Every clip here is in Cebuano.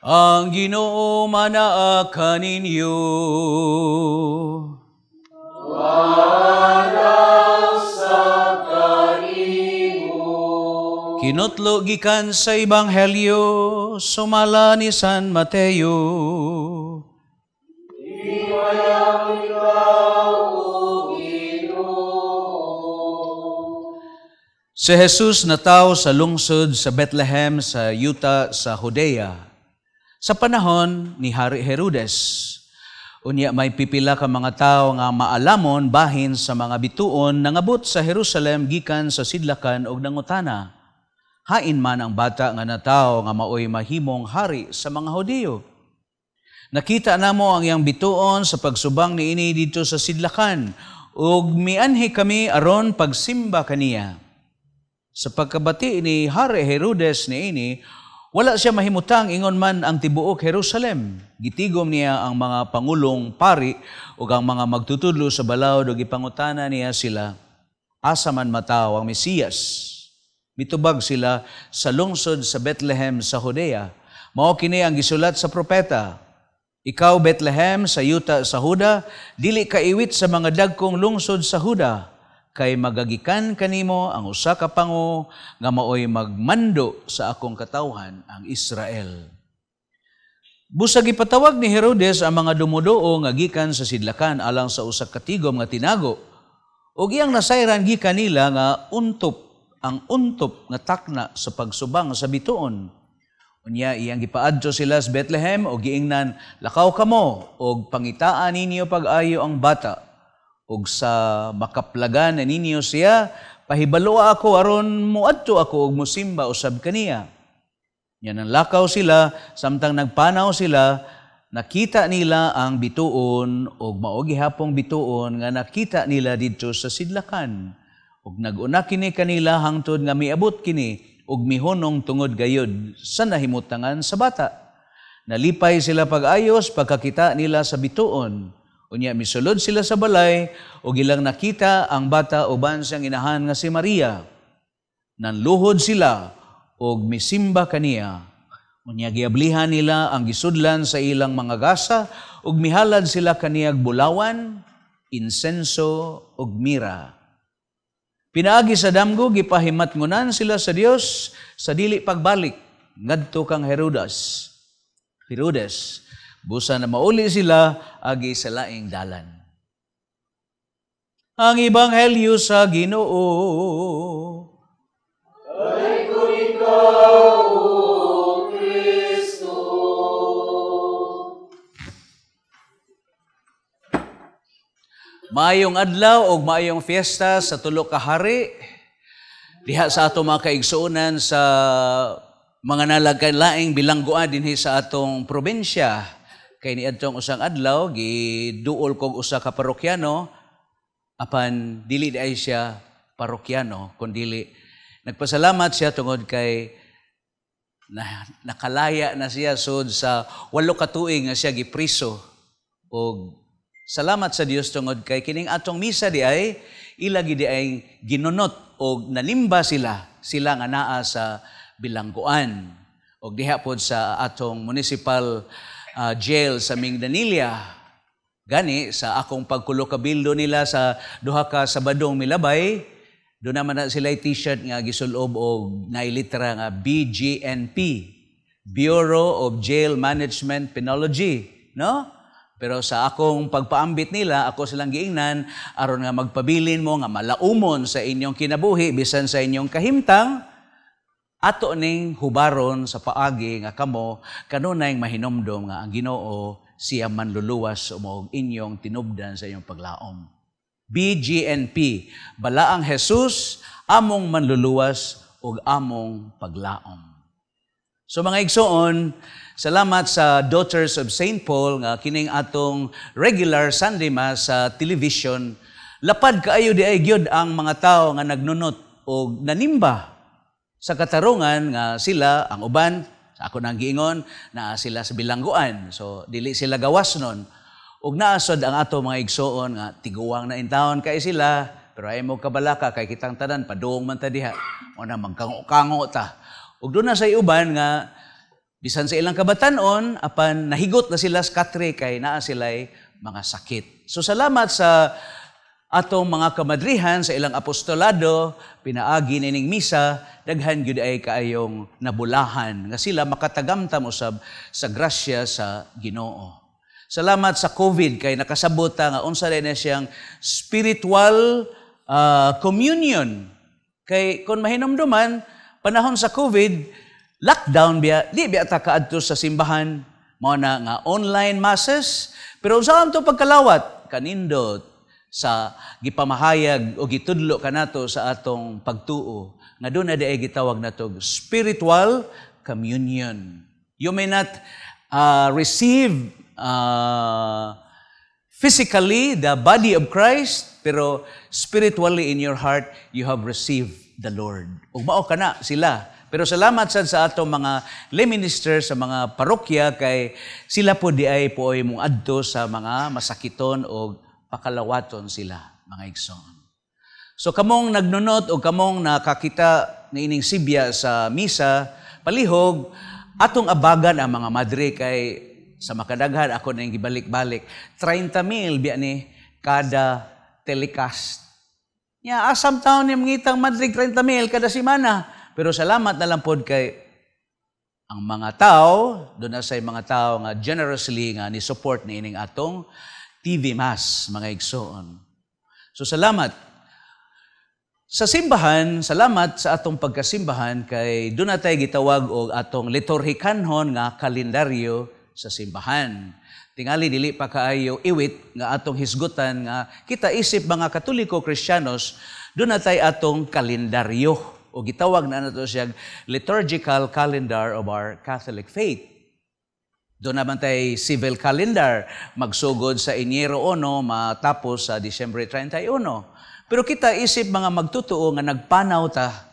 Ang Ginoo manaa kaninyo. Kinutlo gikan sa Ebanghelyo sumala ni San Mateo. Himayang ikaw, O Ginoo. Si Jesus nataw sa lungsod sa Bethlehem sa yuta sa Judea sa panahon ni Hari Herodes. Unya may pipila ka mga tawo nga maalamon bahin sa mga bituon nangabot sa Jerusalem gikan sa sidlakan og nangutana, hain man ang bata nga natawo nga maoy mahimong hari sa mga Hudiyo? Nakita namo ang iyang bituon sa pagsubang niini didto sa sidlakan ug mianhi kami aron pagsimba kaniya. Sa pagkabati ni Hari Herodes niini, wala siya mahimutang ingon man ang tibuok Jerusalem. Gitigom niya ang mga pangulong pari ug ang mga magtutudlo sa balaod ug gipangutana niya sila, asa man matawo ang Mesiyas? Mitubag sila, sa lungsod sa Bethlehem sa Judea. Mao kini ang gisulat sa propeta, ikaw, Bethlehem, sa yuta sa Huda, dili kaiwit sa mga dagkong lungsod sa Huda, kay magagikan kanimo ang usa ka pango nga maoy magmando sa akong katawhan, ang Israel. Busag gipatawag ni Herodes ang mga dumuduo nga gikan sa sidlakan alang sa usa ka tigom nga tinago, ug iyang nasayran gikan nila nga untop ang untop nga takna sa pagsubang sa bituon. Unya iyang gipaadto sila sa Bethlehem og giingnan, lakaw kamo og pangitaan ninyo pag-ayo ang bata, ug sa makaplagan na ninyo siya, pahibaloa ako aron moadto ako og mosimba usab kaniya. Nya nanlakaw sila, samtang nagpanaw sila, nakita nila ang bituon og mao gihapong bituon nga nakita nila didto sa sidlakan. Ug nag-una kini kanila hangtod nga miabot kini ug mihunong tungod gayod sa nahimutangan sa bata. Nalipay sila pag-ayos pagkakita nila sa bituon. Unya misulod sila sa balay ug ilang nakita ang bata uban siyang inahan nga si Maria. Nanluhod sila ug misimba kaniya. Unya giablihan nila ang gisudlan sa ilang mga gasa ug mihalad sila kaniyag bulawan, insenso ug mira. Pinaagi sa damgo gipahimatngonan sila sa Dios sa dili pagbalik ngadto kang Herodes. Herodes, busa na mauli sila agi sa laing dalan. Ang Ebanghelyo sa Ginoo. Ay kung ikaw, O Kristo. Maayong adlaw og maayong fiesta sa tulo ka hari diha sa ato mga kaigsuonan sa mga nalaglaing bilangguan dinhi sa atong probinsya. Kay niadtong usang adlaw giduol kog usa ka parokyano, apan dili diay siya parokyano kundili nagpasalamat siya tungod kay nakalaya na siya sud sa 8 ka tuig nga siya gipriso. Og salamat sa Dios tungod kay kining atong misa di ay ila gid ay ginunot og nanimba sila nga naa sa bilangguan. Og diha pod sa atong municipal jail sa Minglanilla. Gani sa akong pagkulo-kabildo nila sa duha ka Sabadong milabay, do naman na sila t-shirt nga gisulob og nailitra nga BGNP, Bureau of Jail Management Penology, no? Pero sa akong pagpaambit nila, ako silang giingnan aron nga magpabilin mo nga malaumon sa inyong kinabuhi bisan sa inyong kahimtang, ato ning hubaron sa paagi nga kamo kanunay mahinomdom nga ang Ginoo siya manluluwas og inyong tinubdan sa inyong paglaom. BGNP, Balaang Jesus, among manluluwas ug among paglaom. So mga igsoon, salamat sa Daughters of St. Paul nga kining atong regular Sunday Mass sa television. Lapad kaayo di ay gyud ang mga tawo nga nagnunot og nanimba sa katarungan nga sila ang uban, sa ako nang giingon, naa sila sa bilangguan. So dili sila gawas nun. Ug naasod ang ato mga igsoon nga tiguang na intawon kay sila, pero ay mo kabalaka kay kitang tanan padung man ta diha. O na magkango-kango ta. Ug doon na sa uban nga Bisan sa ilang kabatanon, apan nahigot na sila sa katre kay naa sila'y mga sakit. So salamat sa atong mga kamadrihan sa ilang apostolado, pinaagi nining misa, daghan gyud ay kaayong nabulahan nga sila makatagamtam usab sa grasya sa Ginoo. Salamat sa COVID kay nakasabot ta nga unsa na siyang spiritual communion. Kay kung mahinumduman, panahon sa COVID, lockdown biya, di biya ta kaadto sa simbahan, mao na nga online masses, pero unsa to pagkalawat kanindot sa gipamahayag o gitudlo kanato sa atong pagtuo nga doon na diay gitawag nato spiritual communion. You may not receive physically the body of Christ, pero spiritually in your heart you have received the Lord. Ug mao kana sila. Pero salamat sad sa atong mga lay minister sa mga parokya kay sila po di ay puoy mong adto sa mga masakiton o pakalawaton sila, mga igsoon. So kamong nagnunot o kamong nakakita niining sibya sa misa, palihog atong abagan ang mga madre kay sa makadaghan ako nang gibalik-balik 30 mil biya ni kada telecast. Ya asam taon ni mangitang madre 30 mil kada semana. Pero salamat na lang pod kay ang mga tao, doon na say mga tao nga generously nga ni support ni ining atong TV Mass, mga igsoon. So salamat. Sa simbahan, salamat sa atong pagkasimbahan kay doon na tayo gitawag og atong liturhikanhon nga kalendaryo sa simbahan. Tingali dili pa kaayo iwit nga atong hisgutan nga kita isip mga Katoliko Kristiyanos, doon na tayo atong kalendaryo o gitawag na nato siya liturgical calendar of our Catholic faith. Doon naman tayo civil calendar, magsugod sa Enero 1, matapos sa Disyembre 31. Pero kita isip mga magtutuo nga nagpanaw ta,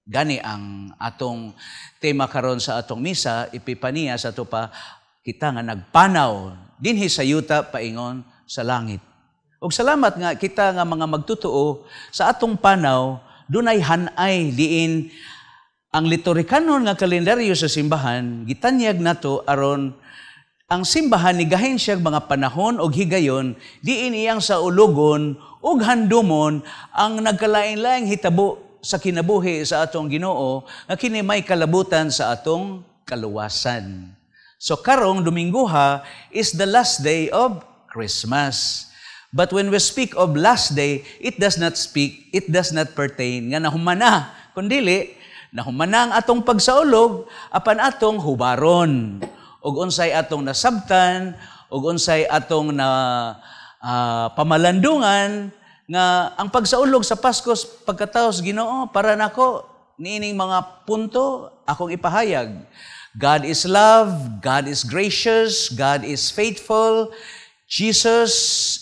gani ang atong tema karon sa atong misa, Epipania sa ato pa, kita nga nagpanaw, dinhi sa yuta paingon sa langit. Og salamat nga kita nga mga magtutuo sa atong panaw, dunay hanay diin ang liturhikanon nga kalendaryo sa simbahan, gitanyag nato aron ang simbahan nigahin siya mga panahon og higayon diin iyang sa ulugon ug handumon ang nagkalain-laing hitabo sa kinabuhi sa atong Ginoo nga kini may kalabutan sa atong kaluwasan. So karong Domingoha is the last day of Christmas. But when we speak of last day, it does not speak, it does not pertain nga nahumana. Kundili, nahumana ang atong pagsaulog, apan atong hubaron. Ug unsay atong nasabtan, ug unsay atong na pamalandungan, nga ang pagsaulog sa Pasko pagkataos Ginoo, para nako niining mga punto akong ipahayag. God is love, God is gracious, God is faithful. Jesus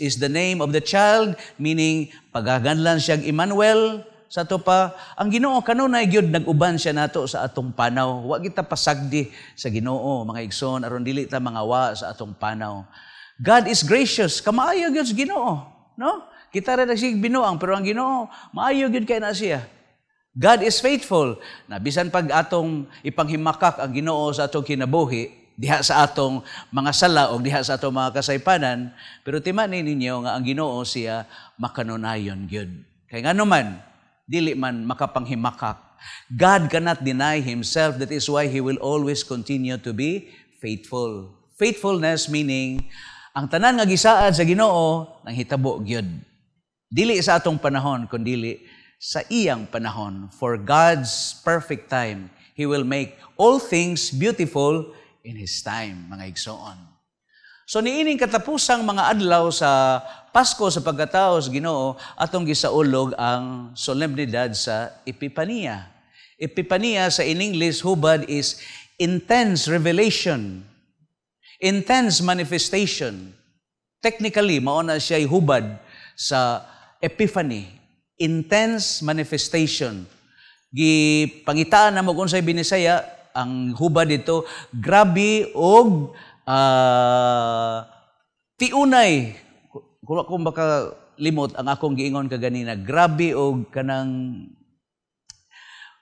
is the name of the child, meaning pagaganlan siyang Emmanuel. Sa ato pa, ang Ginoo kanunay gyud nag-uban siya nato sa atong panaw. Wa kita pasagdi sa Ginoo, mga igsoon, aron dili ta mangawa sa atong panaw. God is gracious, kamaayo gyud sa Ginoo, no? Kita ra nagsig binuang, pero ang Ginoo maayo gyud kay na siya. God is faithful. Na bisan pag atong ipanghimakak ang Ginoo sa atong kinabuhi, diha sa atong mga sala o diha sa atong mga kasaypanan, pero timani ninyo nga ang Ginoo siya makanunayon gyud. Kay ngano man, dili man makapanghimakak. God cannot deny Himself. That is why He will always continue to be faithful. Faithfulness meaning, ang tanan nga gisaad sa Ginoo nang hitabo gyud. Dili sa atong panahon, kundili sa iyang panahon. For God's perfect time, He will make all things beautiful in His time, mga igsoon. So niining katapusang mga adlaw sa Pasko sa pagkatao sa Ginoo, atong gisaulog ang solemnidad sa Epipania. Epipania sa in English, hubad is intense revelation, intense manifestation. Technically, mao na siya hubad sa Epiphany, intense manifestation. Gipangitaan na mo kung unsay Binisaya, ang hubad dito, grabe og tiunay. Kung ako makalimot ang akong giingon kaganina, grabe og kanang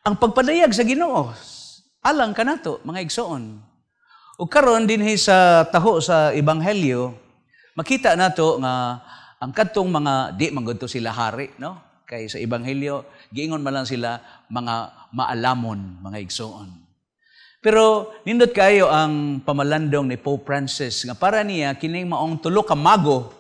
ang pagpadayag sa Ginoo alang kanato, mga igsoon. Ug karon dinhi sa taho sa Ebanghelyo, makita nato nga ang kadtong mga di man gud to sila hari, no? Kay sa Ebanghelyo giingon man lang sila mga maalamon, mga igsoon. Pero nindot kayo ang pamalandong ni Pope Francis nga para niya kining maong tulo ka mago,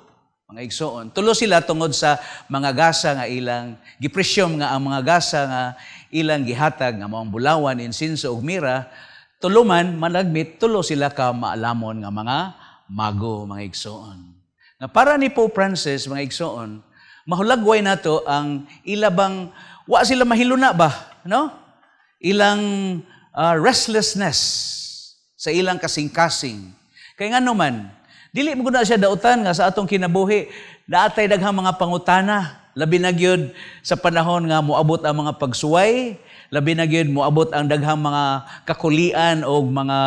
mga igsoon. Tulo sila tungod sa mga gasa nga ilang gipresyom nga ang mga gasa nga ilang gihatag nga maong bulawan, insinso ug mira, tulo man managmit, tulo sila ka maalamon nga mga mago, mga igsoon. Nga para ni Pope Francis, mga igsoon, mahulagway nato ang ilabang wa sila mahiluna ba, no? Ilang restlessness sa ilang kasing-kasing. Kay ngano man, dili mo na siya dautan nga sa atong kinabuhi naatay daghang mga pangutana, labi na gyud sa panahon nga moabot ang mga pagsuway, labi na gyud moabot ang daghang mga kakulian o mga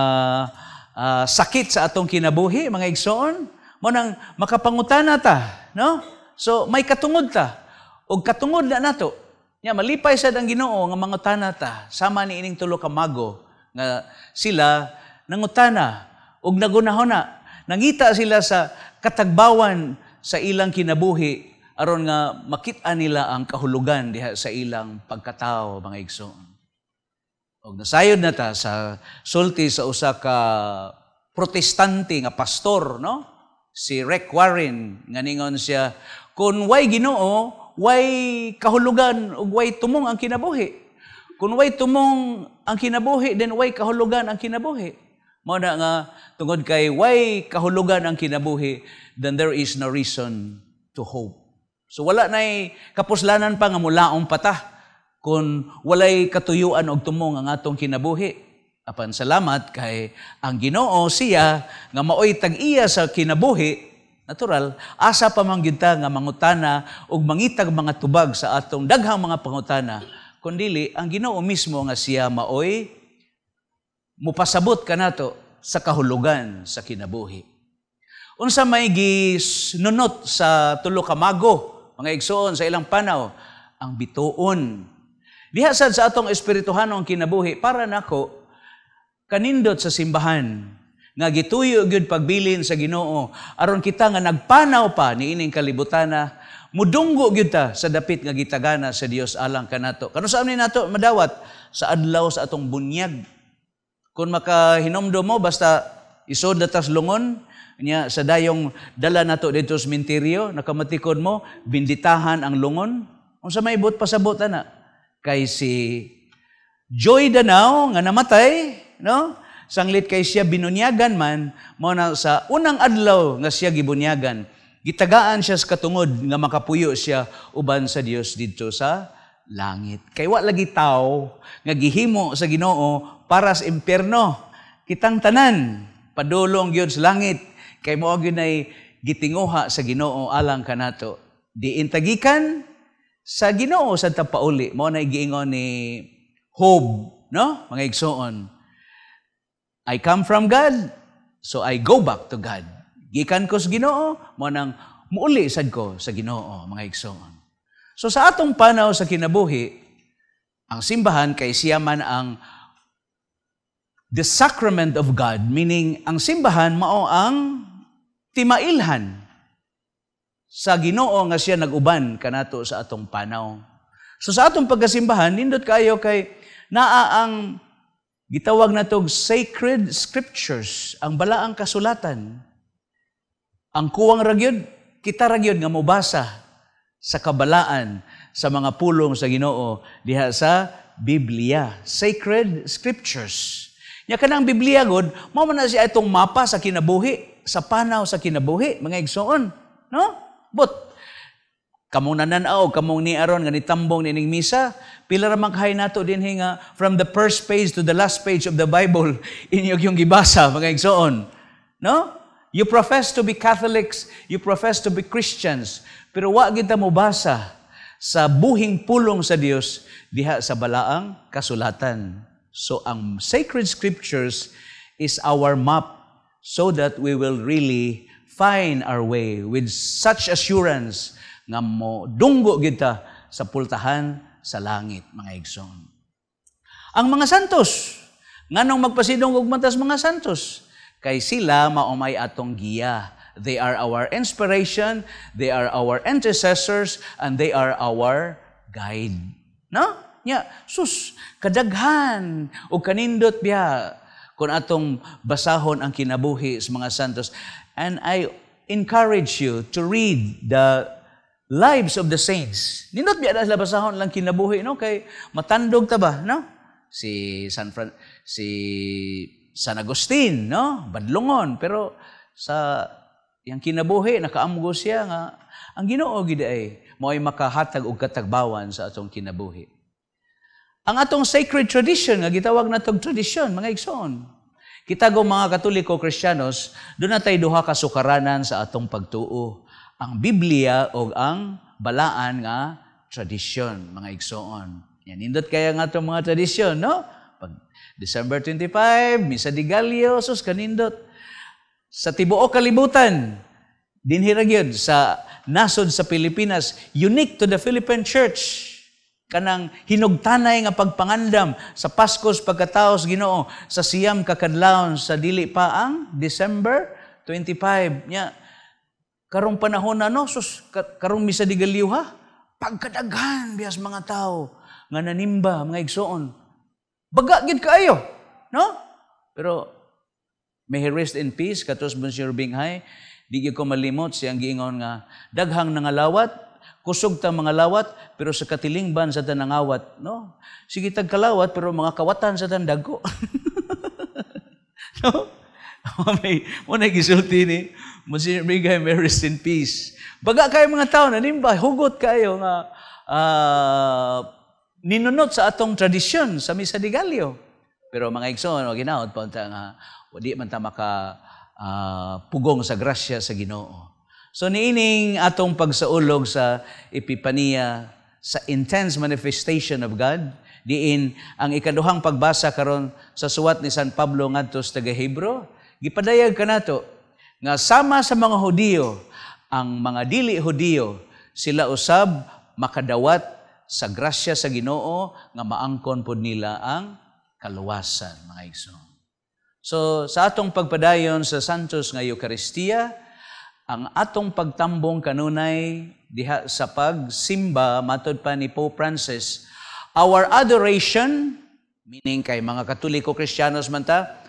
sakit sa atong kinabuhi, mga igsoon. Mo nang makapangutana ta, no? So may katungod ta og katungod na nato. Nya malipay sad ang Ginoo nga mangutana ta sama ni ining tulo ka mago nga sila nangutana ug nagunahona. Nangita sila sa katagbawan sa ilang kinabuhi aron nga makit-an nila ang kahulugan diha sa ilang pagkatao, mga igsoon. Og nasayod na ta sa sulti sa usa ka Protestante nga pastor, no? Si Rick Warren, nga ningon siya, kung way Ginoo, way kahulugan ug way tumong ang kinabuhi. Kung way tumong ang kinabuhi, then way kahulugan ang kinabuhi. Mao na nga tungod kay way kahulugan ang kinabuhi, then there is no reason to hope. So wala nay kapuslanan pa nga mulaong pata kung walay katuyuan og tumong ang atong kinabuhi. Apan salamat kay ang Ginoo siya nga maoy tag-iya sa kinabuhi, natural, asa pa man gyud ta nga mangutana ug mangitag mga tubag sa atong daghang mga pangutana, kundili ang Ginoo mismo nga siya maoy mupasabot kanato sa kahulugan sa kinabuhi. Unsa may gisnunot sa tulo ka mago, mga igsoon, sa ilang panaw? Ang bituon. Diha sad sa atong espirituhanong kinabuhi, para nako kanindot sa simbahan nga gituyo gyud pagbilin sa Ginoo aron kita nga nagpanaw pa niining kalibutana mudunggo gyud ta sa dapit nga gitagana sa Dios alang kanato. Kanus-a ni nato madawat sa adlaw sa atong bunyag? Kung makahinomdom mo, basta isod na tas lungon nya sa dayong dala nato didto sa sementeryo, nakamatikod mo, binditahan ang lungon. Unsa may buot pasabot ana? Kay si Joy Danao nga namatay, no? Sanglit kay siya binunyagan man, mao na sa unang adlaw nga siya gibunyagan, gitagaan siya sa katungod nga makapuyo siya uban sa Dios didto sa langit. Kay wa lagi tawo nga gihimo sa Ginoo para sa impierno. Kitang tanan padulong gyud sa langit kay mao gyud nay gitinguha sa Ginoo alang kanato. Diin tagikan sa Ginoo sad ta pauli. Mao nay giingon ni Job, no? Mga igsoon. I come from God, so I go back to God. Gikan ko sa Ginoo, mao nang muuli sad ko sa Ginoo, mga igsoon. So sa atong panaw sa kinabuhi, ang simbahan kay siya man ang the sacrament of God, meaning ang simbahan mao ang timailhan sa Ginoo nga siya nag-uban kanato sa atong panaw. So sa atong pagkasimbahan, nindot kayo kay naa ang gitawag natog sacred scriptures, ang balaang kasulatan. Ang kuwang ragyod, kita ragyod nga mobasa sa kabalaan sa mga pulong sa Ginoo diha sa Biblia, sacred scriptures. Nya kanang Biblia gud, mao man na siya itong mapa sa kinabuhi, sa panaw sa kinabuhi, mga igsoon, no? But kamong nanan-aw, kamong ni aron nga nitambong nining misa, pila ra man kahay nato dinhi nga from the first page to the last page of the Bible inyo yung gibasa, mga igsoon, no? You profess to be Catholics, you profess to be Christians, pero wa gid ta mobasa sa buhing pulong sa Dios diha sa balaang kasulatan. So ang sacred scriptures is our map so that we will really find our way with such assurance nga mo dunggo kita sa pultahan sa langit, mga igsoon. Ang mga santos, nganong magpasidong og matas mga santos? Kay sila mao may atong giya. They are our inspiration, they are our intercessors, and they are our guide. No? Nya, sus, kadaghan o kanindot biya kung atong basahon ang kinabuhi sa mga santos. And I encourage you to read the lives of the saints. Nindot biya na sila basahon lang kinabuhi, no? Kay matandog ta ba, no? Si San Agustin, no? Badlongon, pero sa iyang kinabuhi nakaamgo siya nga ang Ginoo gid ay mao'y makahatag og katagbawan sa atong kinabuhi. Ang atong sacred tradition nga gitawag natong tradisyon, mga igsoon. Kita go mga Katoliko Kristiyanos, duna tay duha ka sukaranan sa atong pagtuo: ang Biblia o ang balaan nga tradisyon, mga igsoon. Yan, nindot kaya nga atong mga tradisyon, no? Pag December 25, Misa de Gallo, sus kanindot. Sa tibuok kalibutan, dinhi ra gyud sa nasod sa Pilipinas, unique to the Philippine Church. Kanang hinugtanay nga pagpangandam sa Pasko sa pagkatao sa Ginoo sa 9 ka kadlawon sa dili pa ang December 25. Nya karong panahon na, no, sus, karong Misa de Gallo ha, pagkadaghan biyas mga tao nga nanimba, mga igsoon. Baga gid kaayo, no? Pero may he rest in peace katos Monsignor Binghay, di gyud ko malimot siyang giingon nga daghang nangalawat, kusog ta mga lawat, pero sa katilingban sa tanangawat, no? Sige tag kalawat, pero mga kawatan sa dagko, no? May mo na gisulti ni Monsignor Binghay, may rest in peace. Baga kayo mga tao nanimba, hugot kayo nga ninunot sa atong tradisyon sa Misa de Gallo. Pero mga igsoon, o ginaot pa nga wadi man ta maka pugong sa grasya sa Ginoo. So niining atong pagsaulog sa Epipania, sa intense manifestation of God, diin ang ikaduhang pagbasa karon sa suwat ni San Pablo ngadto sa taga-Hebro, gipadayag kanato nga sama sa mga Hudiyo, ang mga dili Hudiyo, sila usab makadawat sa grasya sa Ginoo nga maangkon pod nila ang kaluwasan, mga igsoon. So sa atong pagpadayon sa Santos nga Eucharistia, ang atong pagtambong kanunay diha sa pagsimba, matod pa ni Pope Francis, our adoration, meaning kay mga Katoliko Kristiyanos man ta,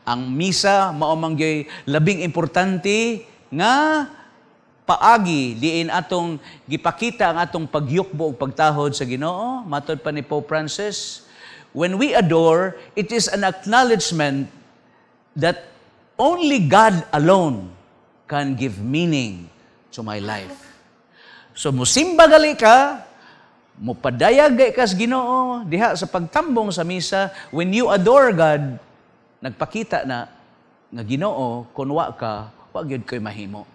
ang misa mao man gyud labing importante nga paagi diin atong gipakita ang atong pagyukbo ug pagtahod sa Ginoo. Matod pa ni Pope Francis, when we adore, it is an acknowledgement that only God alone can give meaning to my life. So musimba gali ka, mupadayag gay ka sa Ginoo diha sa pagtambong sa misa, when you adore God, nagpakita na nga Ginoo, kun wa ka, wa gyud ko'y mahimo.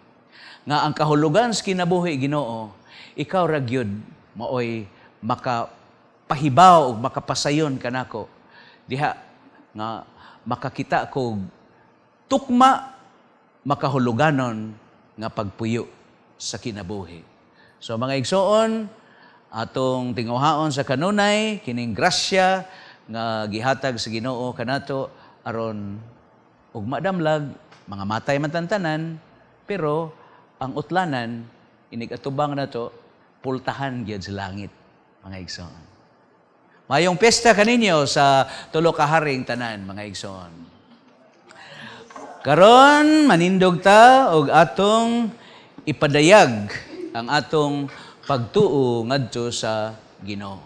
Nga ang kahulugan sa kinabuhi, Ginoo, ikaw ra gyud maoy makapahibaw ug makapasayon kanako. Diha nga makakita ko tukma makahuluganon nga pagpuyo sa kinabuhi. So mga igsoon, atong tinguhaon sa kanunay kining grasya nga gihatag sa Ginoo kanato aron ugma damlag mga matay man tantanan, pero ang utlanan inig atubang nato pultahan gyud sa langit, mga igsoon. Mayong pesta kaninyo sa tulo ka haring tanan, mga igsoon. Karon manindog ta og atong ipadayag ang atong pagtuo ngadto sa Ginoo.